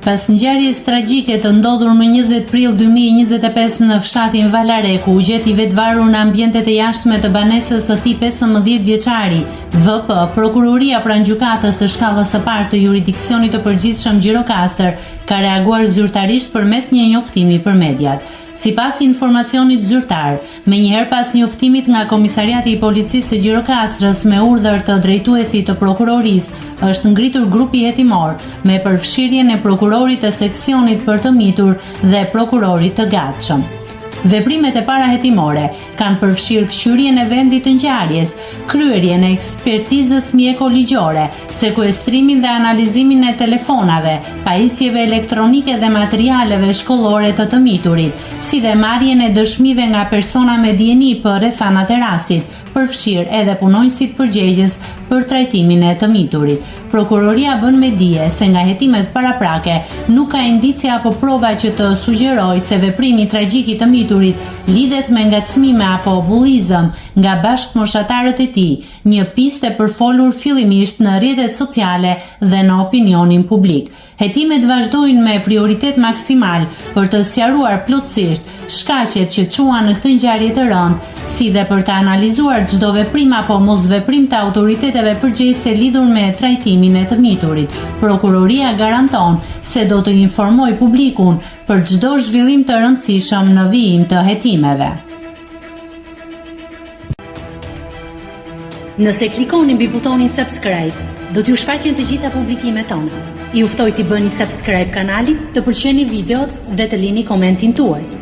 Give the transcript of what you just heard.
Pas ngjarjes tragjike të ndodhur më 20 prill 2025 në fshatin Valare, ku u gjet i vetëvarur në ambientet e jashtme të banesës së tij 15 vjeçari, VP, Prokuroria pranë Gjykatës së Shkallës së Parë të Juridiksionit të Përgjithshëm Gjirokastër ka reaguar zyrtarisht përmes një njoftimi për mediat. Sipas informacionit zyrtar, menjëherë pas njoftimit nga Komisariati i Policisë së Gjirokastrës me urdhër të drejtuesit të prokurorisë, është ngritur grupi hetimor me përfshirjen e prokurorit të seksionit për të mitur dhe prokurorit të gatshëm. Veprimet e para hetimore kanë përfshirë këqyrjen e vendit të ngjarjes, kryerjen e ekspertizës mjeko-ligjore, sekuestrimin dhe analizimin e telefonave, pajisjeve elektronike dhe materialeve shkollore të të miturit, si dhe marrjen e dëshmive nga persona me dijeni për rrethanat e rastit, përfshirë edhe punonjësit përgjegjës për trajtimin e të miturit. Prokuroria bën me dije se nga hetimet paraprake nuk ka indicie apo prova që të sugjerojë se veprimi tragjik i të miturit lidhet me ngacmime apo bullizëm nga bashkëmoshatarët e tij, një pistë e përfolur fillimisht në rrjetet sociale dhe në opinionin publik. Hetimet vazhdojnë me prioritet maksimal për të sqaruar plotësisht shkaqet që çuan në këtë ngjarje të rëndë, si dhe për të analizuar çdo veprim apo mosveprim të autoriteteve përgjegjëse lidhur me trajtimin e të miturit. Prokuroria garanton se do të informojë publikun për çdo zhvillim të rëndësishëm në vijim të hetimeve. Nëse klikoni mbi butonin subscribe, do t'ju shfaqen të gjitha publikimet tona. Ju ftoj t'i bëni subscribe kanalit, të pëlqeni videot dhe të lini komentin tuaj.